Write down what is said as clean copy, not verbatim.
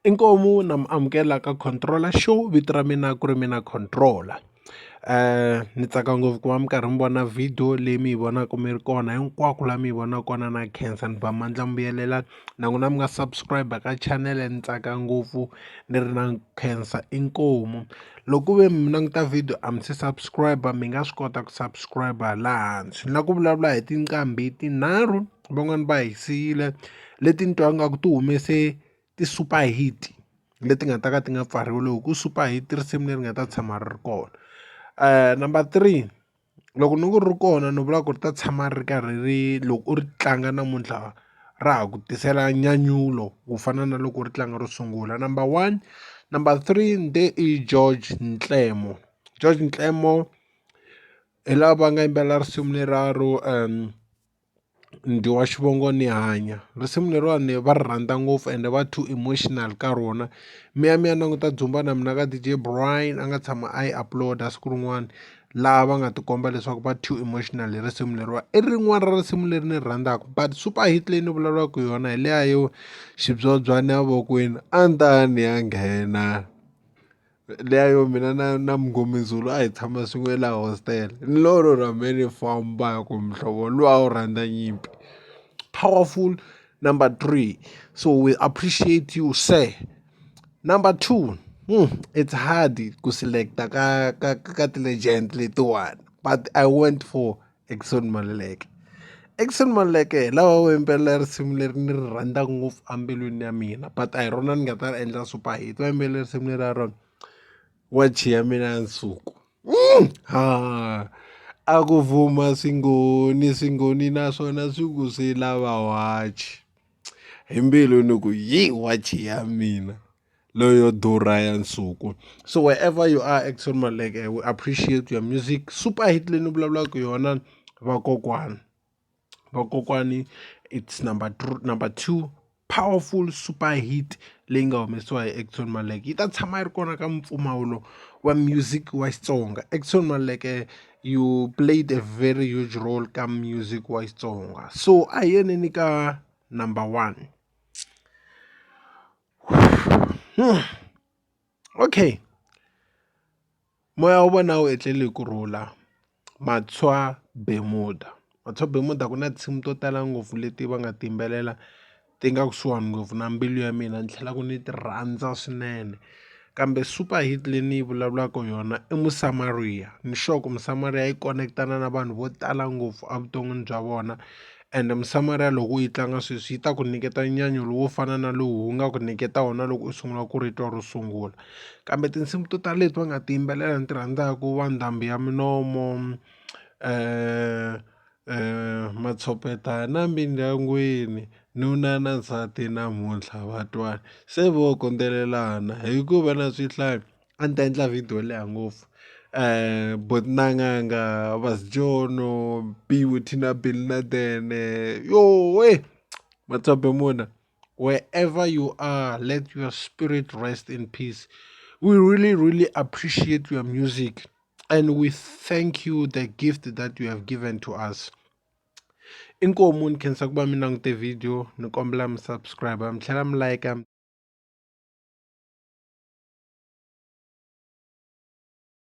Inkomu na mi amukela ka Controller Show vito ra mina ku ri mina Controller ni tsaka ngopfu ku va mi karhi mi vona video leyi mi yi vonaka mi ri kona hinkwako laha mi yi vonaka kona na khensa ni ba mandla mi vuyelela na n'wina mi nga subscribe ka channel ni tsaka ngopfu ni ri na khensa inkomu loko ku ve mi languta video a mi se subscribe mi nga swi kota ku subscribe laha hansi ni lava ku vulavula hi tinqambi tinharhu van'wani va hi siyile leti ni twa ingaku ti humese ti-super hit leti nga ta ka ti nga pfariwi loko ku super hit risimu leri nga ta tshama ri ri kona number 3 loko ni ku ri kona ni vula ku ri ta tshama ri karhi ri loko u ri tlanga namuntlha ra ha ku tisela nyanyulo ku fana na loko u ri tlanga ro sungula number 1 number 3 ni te i George Ntlemo George Ntlemo hi lava va nga yimbelela risimu leriya ro Ndzi wa xivongo ni hanya risimu leriwani va ri rhandza ngopfu ende va too emotional ka rona mi ya mi ya languta dzumba na mina ka D_J Brian a nga tshama a yi upload-a siku rin'wana laha va nga tikomba leswaku va too emotional hi risimu leriwani i rin'wana ra risimu leri ni ri rhandzaka but super hit leyi ni vulavulaka hi yona hi liya yo xibyobyana evokweni a ni ta ya ni ya nghena. Liya yo mina na na Mngomezulu a hi tshama swin'we la hostel ni loro rhame ni famba hi ku muhlovo luwa a wu rhandza nyimpi powerful number 3 so we appreciate you sir number 2 it's hard ku select-a ka ka ka ti-legend letiwani but I went for Eckson Maluleke. Eckson Maluleke hi lava vo yimbelela risimu leri ni ri rhandzaka ngopfu embilwini ya mina but a hi rona ni nga ta ri endla super hit va yimbelela risimu leri ra rona wachi ya mina ya nsuku ha a ku vuma swingoni swingoni naswona swi ku swi lava wachi hi mbilu ni ku yi wachi ya mina. Leyo durha ya nsuku so wherever you are Eckson Maluleke we appreciate your music super hit leyi ni vulavulaka yona vakokwani vakokwani it's number number 2 powerful super hit leyi nga humesiwa hi Eckson Maluleke yi ta tshama yi ri kona ka mpfumawulo wa music wa Xitsonga Eckson Maluleke you played a very huge role ka music wa Xitsonga so a hi yeneni ka number 1. Okay moya wa vona wu etlele hi kurhula Matshwa Bermuda, Matshwa Bermuda ku na tinsimu to tala ngopfu leti va nga ti yimbelela ti nga kusuhani ngopfu na mbilu ya mina ni tlhela ku ni ti rhandza swinene kambe super hit leyi ni yi vulavulaka yona i Musamariya ni sure ku Musamariya yi koneketana na vanhu vo tala ngopfu evuton'wini bya vona ende Musamariya loko u yi tlanga sweswi yi ta ku nyiketa nyanyulo wo fana na lowu wu nga ku nyiketa wona loko u sungula ku ri twa ro sungula kambe tinsimu to tala leti va nga ti yimbelela ni ti rhandzaka va ndhambi ya minomo matshopetana mindyangwini nuna na nsati namuntlha va twana se vo kondzelelana hikuva na swihlangi. A ni ta endla video yo leha ngopfu boti na n'anga Vhasijono Beauty na Bill na Dene yowe Matswabemuna wherever you are let your spirit rest in peace we really really appreciate your music and we thank you the gift that you have given to us. Inkomu ni khensa ku va mi langute video ni kombela mi subscribe mi tlhela mi like.